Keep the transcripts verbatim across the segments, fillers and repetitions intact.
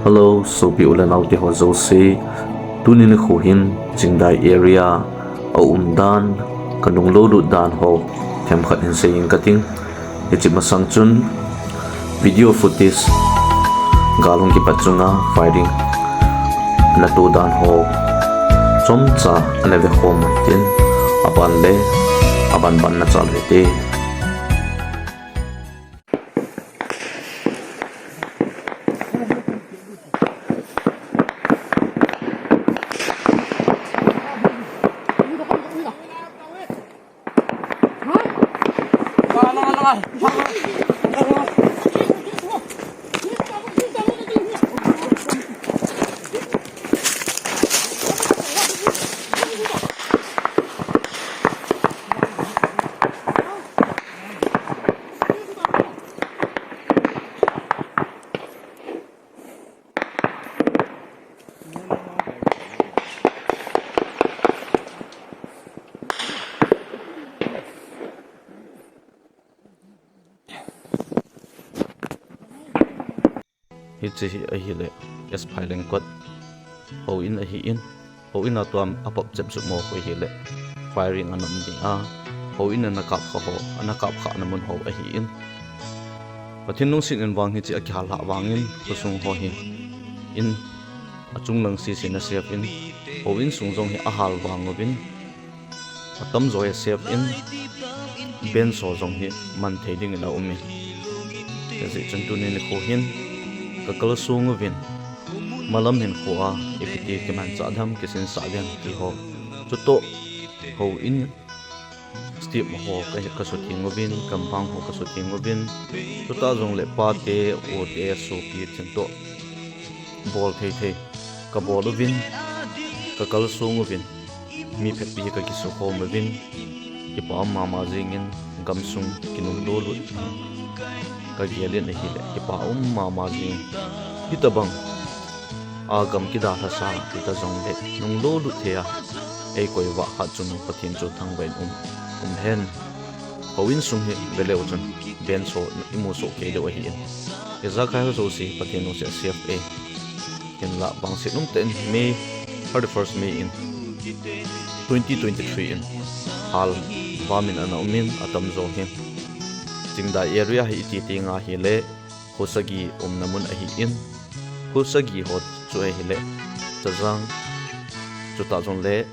Hello, sopi u le nao te ho jouse. Tuni nikho hin Chingdai area a um dan, ka nung lo lut dan ho themkhat hin sei ing kating. Hiche masang chun video footage, gal hung kipat chunga firing ana to dan ho chomcha ana vekhom tin, aban le aban ban nachal u hite. Hiche hi ahile S Phailengkot houin ahin, houin a tuam a pop chep suh mo khu ahile firing ana um ding a, houin ana kap kha ho, ana kap khana mun ho ahin. Pathen lungset in vang hiche a kihal lhah vangin khosung ho hi in achung lang sese na safe in, houin sung jong hi ahal vang uvin, atamjo hi safe in, bench ho jong hi man thei dingin aum in. Hijeh chun tuni nikho hin ka kalsong uvin, malam hinkho a ipi ti kimanchah dem, kisinsah dem ti ho, chutoh houin step ho ka, ka sutheng uvin, gampang ho ka sutheng uvin, chutah jongle pate, ute, sopi tin toh bol thei thei ka bol uvin, ka kalsong uvin, mi phabep hi ka kisukhom uvin, kipa um mama jengin, gamsung kinung lo lut ka gel in ahile kipa um mama jeng. Hitobang a gam kidalhasa hita jongle nung lo lut thei a eikoi vah khat chu nung Pathen chu thangvah in um, um hen. Houin sung hi veleu chun bench ho imu soh kei diu ahin, ijakai ho jouse Pathen lungset a safe e. Hinla vangset umtah in May, thirty-first May in twenty twenty-three in hal vam in ana um in, atamjo hi Chingdai area hi iti ti nga hile khosagi umna mun ahin, khosagi ho chu ahile Chajang, chutah jongle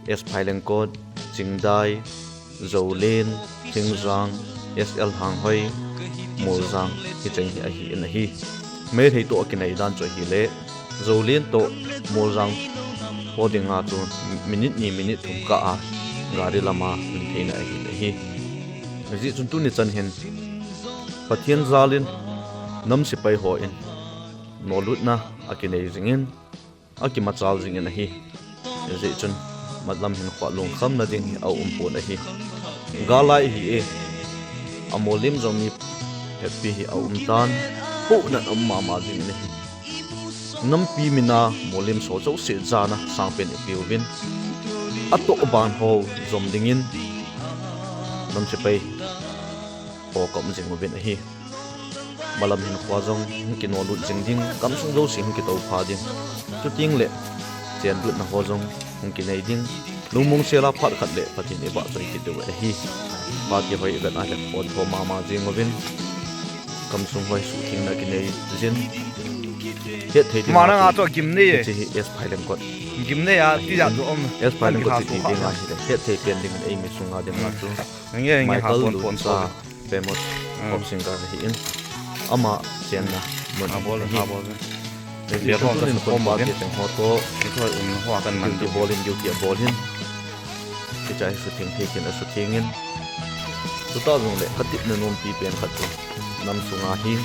S Phailengkot, Chingdai, Joulen, Thingjang, S L Hanghoi, Moljang, hicheng hi ahin ahi. Meitei toh akinei dan chu ahile Joulen toh Moljang ho dinga chu minute ni minute thum kah a gari lama hung theina ahin ahi. Hijeh chun tuni chan hin Pathen jal in nam sepai hon nolutna akinei jingin, akimachal jingin ahi. Hijeh chun malam hinkho a lungkhamna ding hi aumpon ahi. Gal lai hi e, amolem jong mi phabep hi aumtan, pohnat aum mama jingin ahi. Nampi mina molem so jouse jana sangpen ipeuvin, atoh ban ho jom dingin nam sepai ho ka um jing uvin ahi. Malam hinkho a jong hung kinolut jing ding, gamsung jouse hung kitoupha ding, chuteng le chenlutna ho jong hung kinei ding, lungmong sel a phat khat le Pathen ivahchoi kit diu ahi. Pate ho ivet a le pontho mama jing uvin, gamsung ho hi suhthengna kinei jin, hetthei ding a chu gimnei e. Hiche hi S Phailengkot gimnei a tijat chu um, S Phailengkot chu ti ding ahile hetthei pen dingin eimi sunga dinga chu Michael Luncha, famous pop singer ahin, ama chenna mun ahi. Hijeh chun tunin khonpa kiti ho toh duty bol in, duty abol in, hiche hi sutheng thei kit in asuthengin, chutah jongle katepna nompi pen khat chu nam sunga hi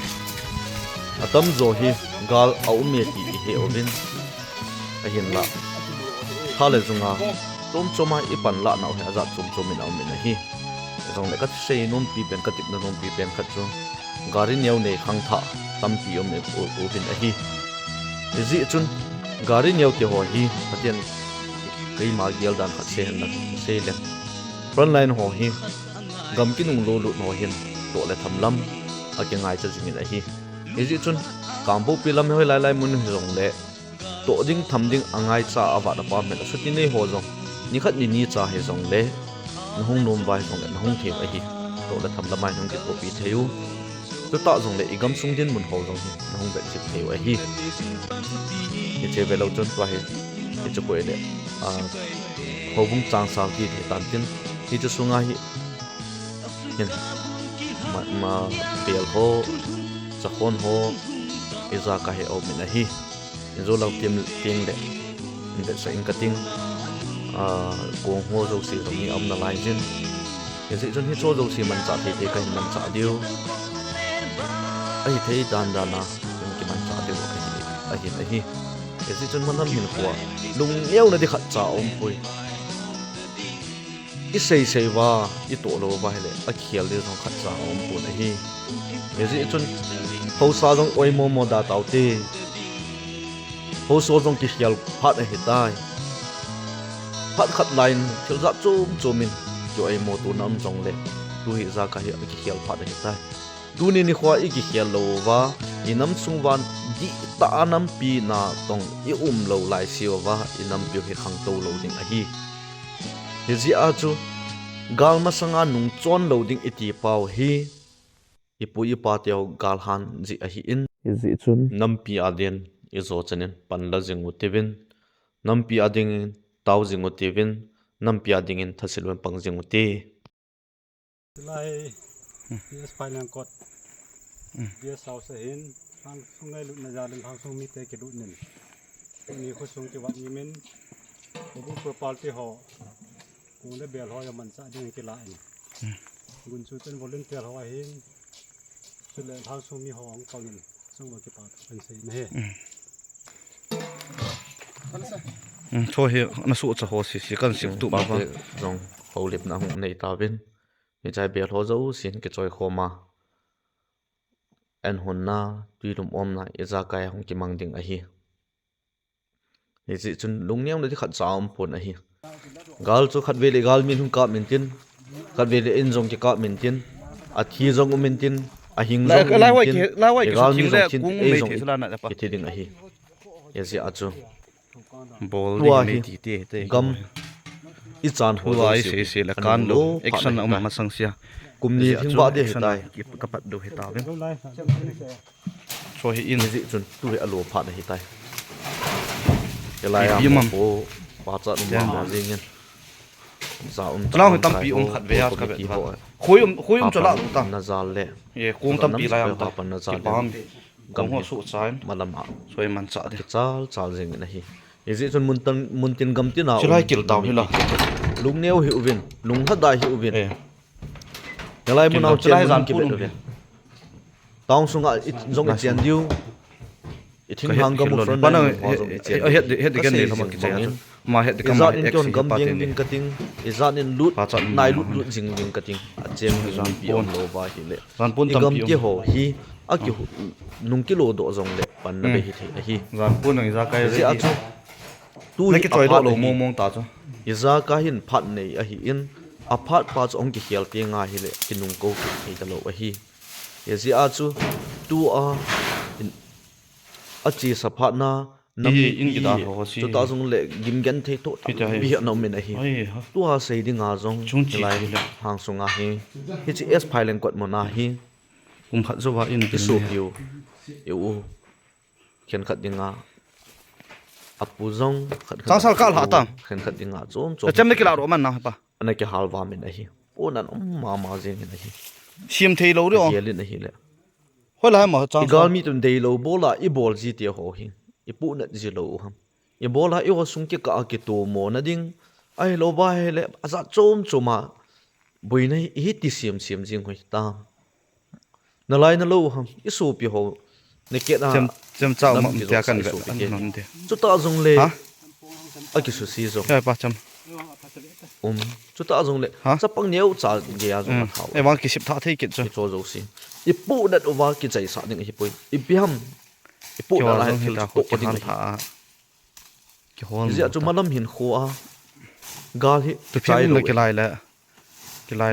atamjo hi gal aum e ti ihe uvin, ahinla tha le junga chomchom a ipanlah nau hi ajat chomchom in aum in ahi. Hijongle kasei nompi pen, katepna nompi pen khat chu gari neo nei khangthah tampi um uvin ahi. Hijeh chun gari neo ti ho hi Pathen, keima gel dan khat sei hen lang, sei leng, frontline ho hi gam kinung lo lut ho hin toh le tham lam akingaicha jingin ahi. Hijeh chun, Kangpokpi lam hoilai lai mun hijongle, toh ding tham ding angaicha avat apa mel a chuti nei ho jong, nikhat nini cha hijongle, nahung nom uva hijongle, nahung thei u ahi. Toh le tham lam'a nahung kitohpi thei u. Chutah jongle, igamsung dinmun ho jong hi, nahung vet jing thei u ahi. Hiche velou chun tua hi, hichu koi le, a, houbung changsa kiti tan tin, hichu sunga hi, hin, ma, ma, bel ho, chakhon ho, ijakai hi aum in ahi. Injo lang tim, ting le, invetsah ing kating, a, kong ho jouse jong hi aum nalai jin. Hijeh chun hicho jouse manchah thei thei kahin manchah diu. Ahithei dan dan a, hin kimanchah diu ahi, ahin ahi. Hijeh chun malam hinkhoa, lungneona ding khatcha aumpoi. Isei sei uva, itoh lou uva hile, akikhel ding jong khatcha aumpon ahi. Hijeh chun, haosa jong oimo mo da taute. Haosa jong kikhel phat ahitai. Phat khat laiyin, thil jat chom chom in, ki oimo tona um jongle, tu hi ijakai hi akikhel phat ahitai. Tuni nikhoa ikikhel lou uva, inam sung uva dihtah a nampi natong i um lou laiseu va, inampiu hi khangtou lou ding ahi. Hijeh a chu, gal masanga nungchon lou ding iti pau hi, ipu ipa teu galhan jeh ahin. Hijeh chun, nampi a din ijo chan in panla jing u tiuvin, nampi a dingin tao jing u tiuvin, nampi a dingin thasil uvin pang jing u ti. Lai, P S Phailengkot, P S House ahin, Lhangsung ngailutna jal in Lhangsung mite kilut in. Tuni khosung kivat ngimin, houbung property ho, kong le bel ho jong manchah ding kila in. Gunchu ten volunteer ho ahin, chule Lhangsung mi ho hung pang in, sung va kipa thu kan sei na hi. Hmm, chu hi, na suhcha ho sese kan sim tup uva. Jong houlimna hung nei tauvin. Hiche bel ho jousen kichoi khom a. An honna, twi lum umna, ijakai hung kimang ding ahi. Hijeh chun lungneona ding khatcha aumpon ahi. Gal chu khatvei le gal min hung kap min tin, khatvei le in jong kikap min tin, athi jong um in tin, ahing jong um in tin, igal min jong thin, ei jong kithi ding ahi. Hijeh a chu. Bol ding hi mei titi, gam ichan ho jouse hi, sei sei le kan lou, action a um masang sia. Kum ni thing ba ding ahitai. Ka pat dou hi tauvin. Chu hi in. Hijeh chun tu hi alo phat ahitai. Hilai a mo ko, pachat um mama jing in. Jaum, lang hi tampi um khatvei a ka vet ho. Khoi um, khoi um chu la ta. Na jal le. Ye, kong tampi lai am ta. Kipah mi. Gam ho suhcha in. Malam a. Soi manchah ding. Kichal chal jing in ahi. Hijeh chun mun tin, mun tin gam tin a. Chulai kil tau hi la. Lungneo hih uvin, lunglhadai hih uvin. Eh. Hilai mun a chen mun kibet uvin. Town sunga jong ichen diu. Ithing hang gam u front line ho jong ichen diu. Ka sei jing bangin. Ijat in kihon gam veng veng kating, ijat in lut, nai lut lut jing veng kating. Achen hi jong pi um lou va hile. Igam ti ho hi, aki nung kilo doh jongle, panna bei hithei ahi. Hijeh a chu, tu hi aphat ahi. Ijakai hin phat nei ahin, aphat pa chu hung kikhel teng ahile, kinung kou kit thei talou ahi. Hijeh a chu, tua, in, achesa phatna, nampi, chutah jongle gim genthei toh tampi ana um in ahi. Tua sei dinga jong hilai Lhangsunga hi, hiche S Phailengkot muna hi, kum khat jouva in kisopiu, i u, khenkhat dinga apu jong, khenkhat dinga chom chom, ana kihal vam in ahi. Pon an um mama jeng in ahi. Sem thei lou ding. Gel in ahile. Igalmi tun deilou bola ibol ji ti ho hi, ipuhnat ji lou u ham? Ibola eiho sung kikah a kitomona ding, ahilouva ahile ajat chom choma boina hi iti sem sem jing u hitam? Nalai nalou u ham? Isopi ho naketna, chutah jongle akisuse jong um, chutah jongle chapang neocha geiya jong athao, hicho jouse ipuhnat uva kichaisah ding ahipoi. Ipi ham? Ipuhnat a thil toh ding ahi. Hijeh a chu malam hinkhoa gal hi chai lou e.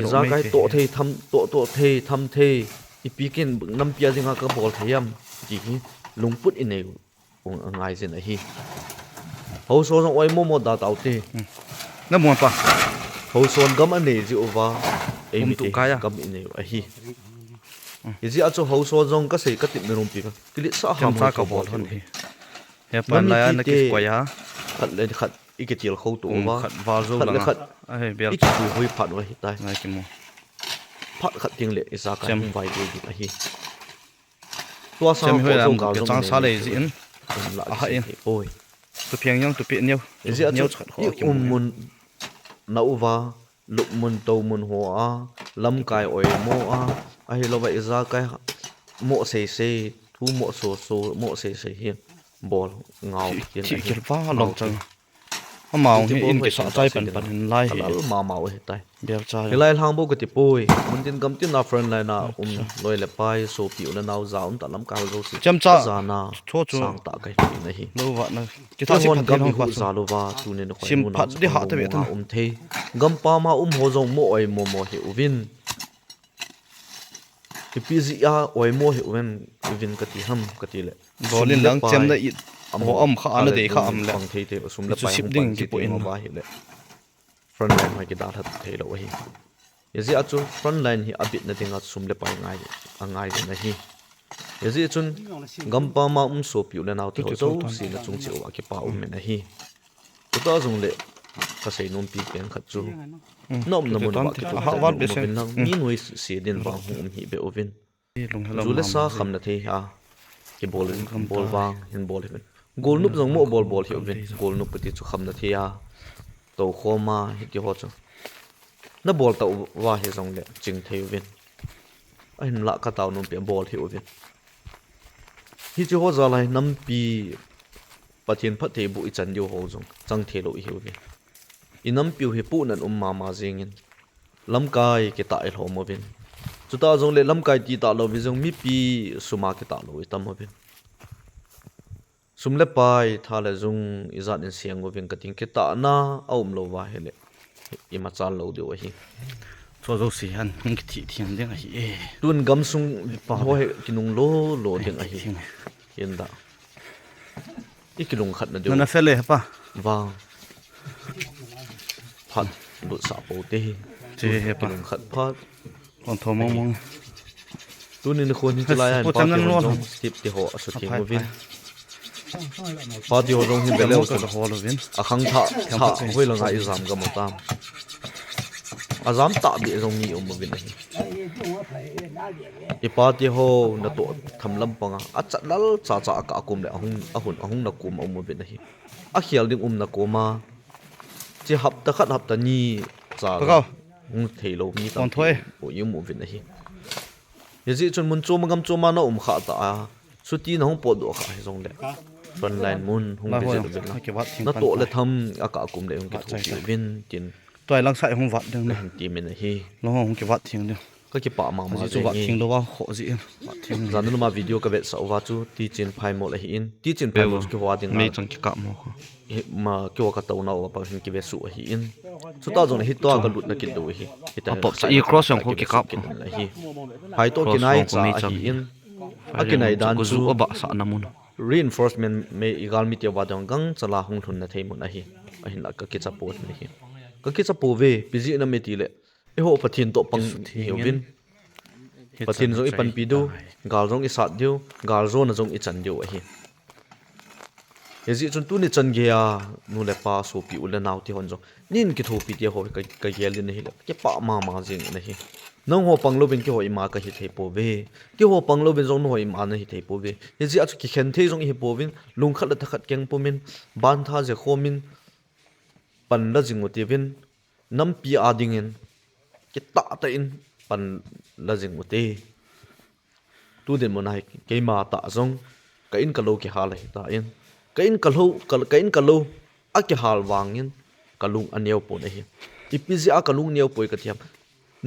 Ijakai toh thei tham, toh, toh thei tham thei. Ipi ken nampi a dinga kabol thei ham ti hi lungput inei u angai jin ahi. Hausa jong oimo mo da taute. Hmm. Na mo pa. Hausa gam anei ji uva. Eimi te gam inei u ahi. Hmm. Hijeh a chu Hausa jong kasei katip na lungpi ka. Kiletsah ham cha kabol hon hi. He pan lai a na kikoi a. Khat le khat ikitil khou to uva. Khat val jo langa. Khat le khat. Ahe bel. Ikihui phat uva hitai. Ngai kimu. Phat khat ting le ijakai vai ding ahi. Tua sang hoi lam ke chang sa le ji in. Aha in. Poi. Tu phiang yang tu pi neo. Ijeh a chu i um mun na uva, lup mun to mun ho a, lamkai oimo a, ahilouva ijakai mo seisei, thu mo soso, mo seisei hi bol ngau kin ahi. Amau hi in kisa chai pan pan hin lai hi. Kalal mama u hitai. Hilai lang bou kati poi. Mun tin gam tin a front line a um loi le pai, sopi u le nao, ja um tah lamkai ho jouse. Chemcha. Jana. Cho cho. Sang tah kahin pe ahi. Lo va na. Kithon gam hi hu ja louva, tunin khoi mun a um thei. Gam pam a um ho jong mo oimo mo hi uvin. Ipi jeh a oimo hi uvin, uvin kati ham, kati le. Bol in lang chem na it. Ho am kha ana dei kha am le. Pang thei te, sum le pai hung pang thei te mo ba hi le. Front line hoi kidalha thei lou ahi. Hijeh a chu front line hi abitna dinga sum le pai ngai, angai jin ahi. Hijeh chun gam pam a um sopi u le nao te ho jouse na chung cheh uva kipa um in ahi. Chuta jong le kasei nompi pen khat chu. Hmm. Na umna mun uva kitup tah uvin lang, mi nuisat din vang hung um hih beh uvin. Ju le sa khamna thei a kibol, bol vang hin bol hih uvin. Golnop jong mo bol bol hih uvin. Golnop kati chu khamna thei a, toukhom a, hiti ho chu. Na bol tah uva hi jong le ching thei uvin. Ahinlah katao nompi a bol hih uvin. Hiche ho jal a hi nampi Pathen phattheiboh ichan diu ho jong chang thei lou ihiuve. Inampiu hi puhnan um mama jengin, lamkai kitah ilhom uvin. Chuta jongle lamkai titah lou vin jong mipi suma kitah lou itam uvin. Sum le pai, tha le jung ijat in seng uvin kating, kitahna aum lou va ahile imachal lou diu ahi. Chu jouse hin hung kithi theng ding ahi e. Tun gamsung ho hi kinung lolo ding ahi. Hinda. Ikilungkhat na diu. Nana fe le pa. Vang. Phat lutsah pou te hi. Che he pa. Kilungkhat phat. Kon tho mong mong. Tunin khun hi chulai a pa te ho jong step te ho asutheng uvin. Pa te ho jong hi bele u. Akhang tha, tha hoi langa ijam gam u tam. Ajam tahbeh jong mi um uvin ahi. Ipa te ho natoh tham lampanga achat lal chacha akah kom le ahung, ahun, ahung na kom a um uvin ahi. Akhel ding um na kom a. Che hapta khat hapta ni cha hung thei lou mi tam thoi u um uvin ahi. Hijeh chun mun chom a gam chom a na um kha ta a, chuti na hung potdoh kha hijongle frontline mun hung visit uvin lang, natoh le tham akah kom le hung kithopi uvin tin. Tua lang sa hung vat ding na. Hin ti min ahi. Long hung kivat theng ding. Ka kipah mama jeng e. Vat theng lou a kho ji in. Vat theng. Jan numa video ka vetsah uva chu Teichin Phaimol ahi in. Teichin Phaimol chu kiho a ding. Mei chang kikap mo kho. Hi ma kiho ka touna uva pa hin kive suh ahi in. Chuta jongle hitia ka lutna kit lou ahi. Hitia apop sa i cross jong kho kikap mo. Ahi. Phai toh kinai cha ahi in. Akinai dan chu. Reinforcement mei igalmi te uva dong gangchal a hung lhun na thei mun ahi. Ahinla ka kicha poi ahi. Ka kicha pouve, ipi jeh ham itile. Eiho Pathen toh pang ihiuvin. Pathen jong ipanpi diu, gal jong isat diu, galjona jong ichan diu ahi. Hijeh chun tuni chan geiya nu le pa, sopi u le nao te hon jong, nin kithopi te ho ka, ka gel in ahile, kipah mama jeng in ahi. Nangho pang louvin keiho ima kahi thei pouve. Keiho pang louvin jong nangho ima nahi thei pouve. Hijeh a chu kikhen thei jong ihi pouvin, lungkhat le thakhat keng pumin, bantha jeh khomin, pan la jing u tivin, nampi a dingin, kitah tah in pan la jing u te. Tu dinmun a hi keima tah jong, ka in ka lou kihal ahi tan. Ka in ka lou, ka, ka in ka lou, akihal vangin, ka lung aneo pon ahi. Ipi jeh a ka lung neo poi kati ham.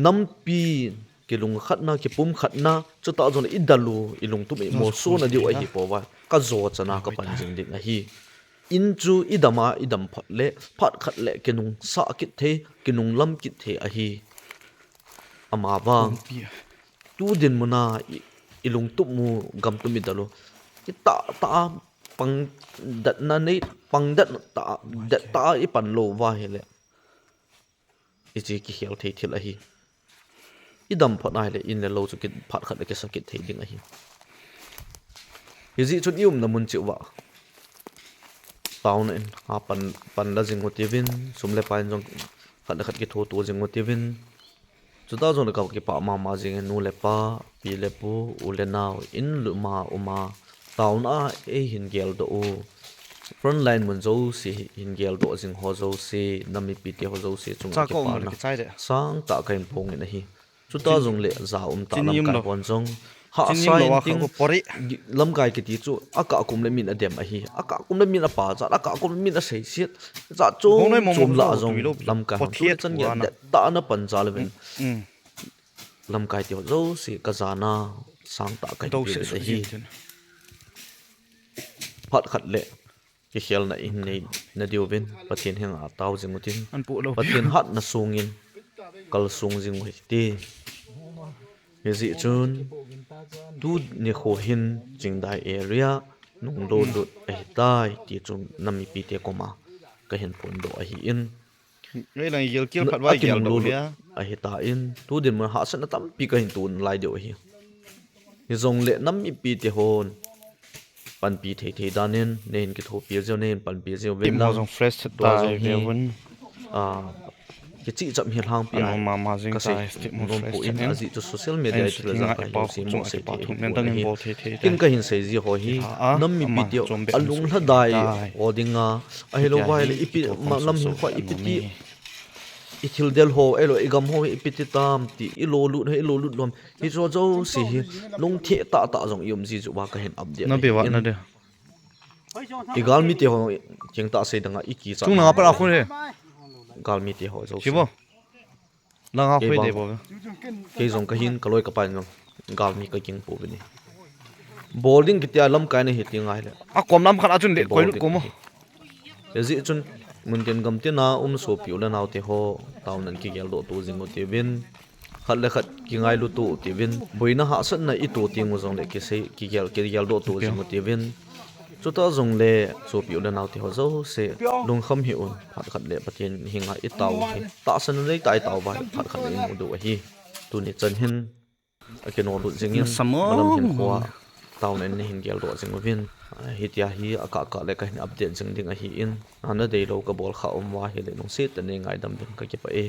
Nampi kilungkhatna, kipumkhatna, chuta jongle idal u, ilungthim imosona diu ahi pouva. Ka jo chana ka pan jing ding ahi. In chu idam a, idam phat le, phat khat le kinungsah kit thei, kinunglam kit thei ahi. Amavang. Tu dinmun a i, i lungtup mu, gamtum i dal u. I tah tah a pang datna nei, pang dat tah, dat tah a i pan lou uva ahile, hiche kikhel thei thil ahi. I dam phot ahile in le lou chu ki, phat khat le kisa kit thei ding ahi. Hijeh chun i umna mun cheh uva taona in ha pan, pan la jing u tivin, sum le pai in jong khat le khat kitho to jing u tivin. Chuta jong le ka kipah mama jing e, nu le pa, pi le pu, u le nao, in lum a um a, taona a eihin geldoh u, frontline mun jouse hin geldoh jing ho jouse, nam mipite ho jouse chunga kipana sangtah kahin phong in ahi. Chuta jong le ja um tah lamkai hon jong hahsa in ting, lamkai kiti chu akah kum le min adem ahi. Akah kum le min apachat, akah kum le min aseiset. Jat chom chom lah a jong lamkai hon thu le chan gei a dettah a ana pan jal uvin, lamkai te ho jouse ka jana sangtah kahin pe uvin ahi. Phat khat le kikhelna ihin nei na diuvin Pathen henga tao jing utin, Pathen hatna sungin kalsong jing u hite. Hijeh chun tu nikho hin Chingdai area nung lou lut ahitai ti chu nam mipite koma kahin phondoh ahin. Ahitan, tu dinmun hahsatna tampi kahin toh nalai diu ahi. Hijongle nam mipite hon panpi thei thei dan in neihin kithopi jeh u, neihin panpi jeh uvin lang, tua jong hi, ah, kichih cham hi lhangpi a kasei nom poi, ajeh chu social media a thil jat kahi jouse mohsei thei ahi pon ahi. Ken kahin sei ji ho hi nam mipite alung lhadai ho dinga, ahilouva ahile ipi, lam hinkho ipi ti, i thildel ho, ahilou i gam ho hi ipi ti tam ti, i lo lut ho, i lo lut lou ham, hiche jouse hi lungthim tah tah jong i um ji uva kahin update ahi. I galmite ho kengtah sei danga i kichat, galmite ho jouse, kei jong kahin, kaloi kapan jong galmi kaging pouvin ahi. Bol ding kitia lamkai nahi ti ngai le, akom lam khat a chun le koi lut kom u. Hijeh chun muntin gamtin a um sopi u le naote ho, taonan kigeldoh to jing u tivin, khat le khat kingailu to u tivin, boina hahsatna i to teng u jongle kisei, kigel, kigeldoh to jing u tivin. Chuta jongle sopi u le naote ho jouse lungkham hih un, phat khat le Pathen henga i tao u hi tahsan nei tah a i tao uva hi phat khat le i mu diu ahi. Tuni chan hin akinolut jingin, malam hinkho a taona in neihin geldoh jing uvin, hitia hi akah kah le kahin update jing ding ahin, ana deilou kabol kha um uva ahile lungset tah in nei ngaidam uvin, kakipah e.